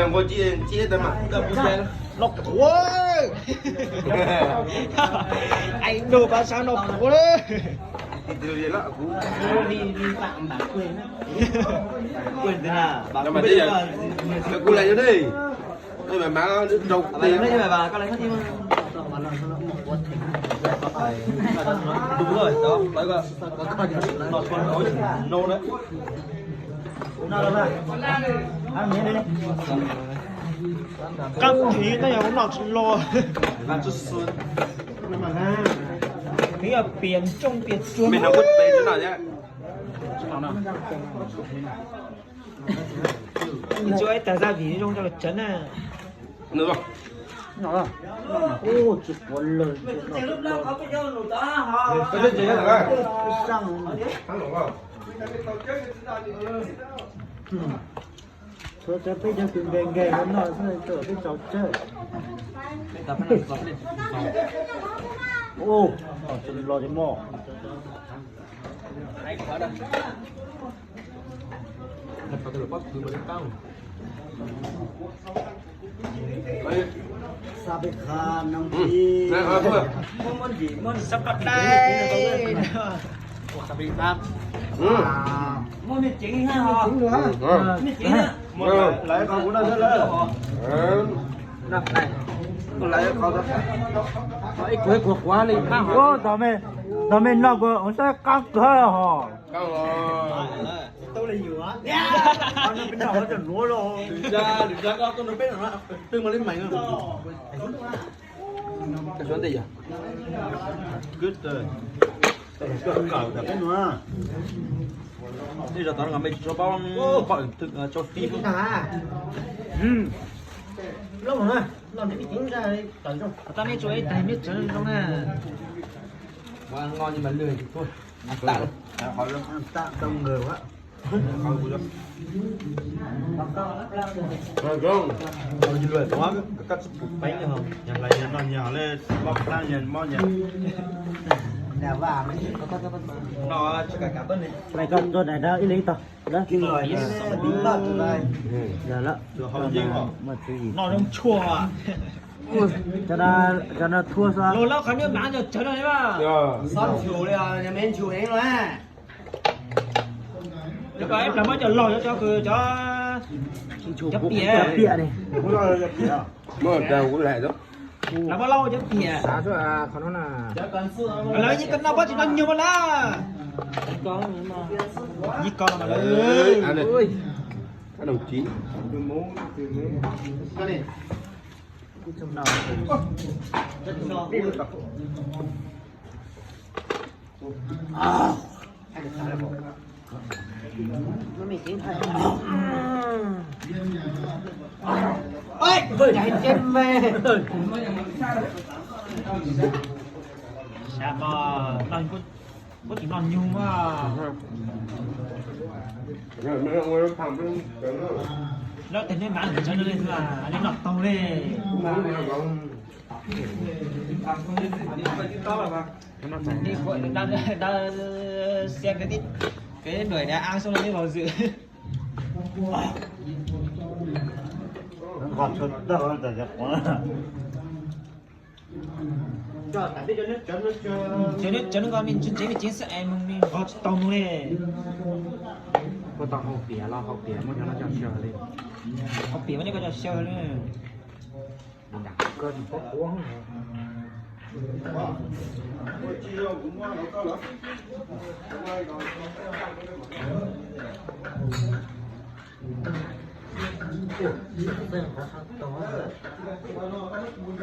Nqua ci, ci tas mas los qhuav. Ai, nug pab sab no qhuav li. Kuv lam yog dej. Qab thiv no yog ua noj tsis los. Thiv yog pias ntsooj pias tsuag. Tsuas ib tag zaj vim zoo coj los tsev na. Tsis quav lawm. Tshuav cov peb cov kws nkees nkees no xwb, peb tau tsawg. Los ces mog. Xab peb qha noo ti. Xab pab dai. Muaj me ceev ha. Me ceev na. Tos me, tos me noj kuv ua saib qab kawg hos. Tej zaum tod me tsis tshua paub pom twg tso fij. Tab meb tsuas ib tag meb tsev zoo na. Ua noj mas lwg tuaj. Qhov tau nkaws. Luag tuav koj tsis pum peeb, yog lawv yog noj nyag le mob plab nyag mob nyag. Noj tsis kam kam tuab ne. Lais koj tuaj daim dawb ib leeg ib tog. Noj zoo tshuaj. Cov no thua xwb. Los lawv qhov niag mav cov tsawv no li. Xob nchus li, me nchus heev no. Cov ko ib plag muab cov laug cov, cov, cov piam, cov piam ne. Muab dag kuv laim. Lawv muab lauj cov piam. Lawv yeej koj noj pob tsis noj nyuag mas lawm. Yeej koj no mas lawm. Các đồng chí. Sab ko noj, kuv tsis noj nyuag mas. Lawv tej neb mav ntawm tsev no li xwb, neb noj taug li. Xiab kev, kev đuổi đàn an xung quanh vào dự. Cov neb cov neb ko me ntsis ntsev me ceev xwb es mus me nqos tsis tau mus li. Koj tau hau piam los hau piam muab cov no coj xyaw li. Hau piam muab cov ko coj xyaw li.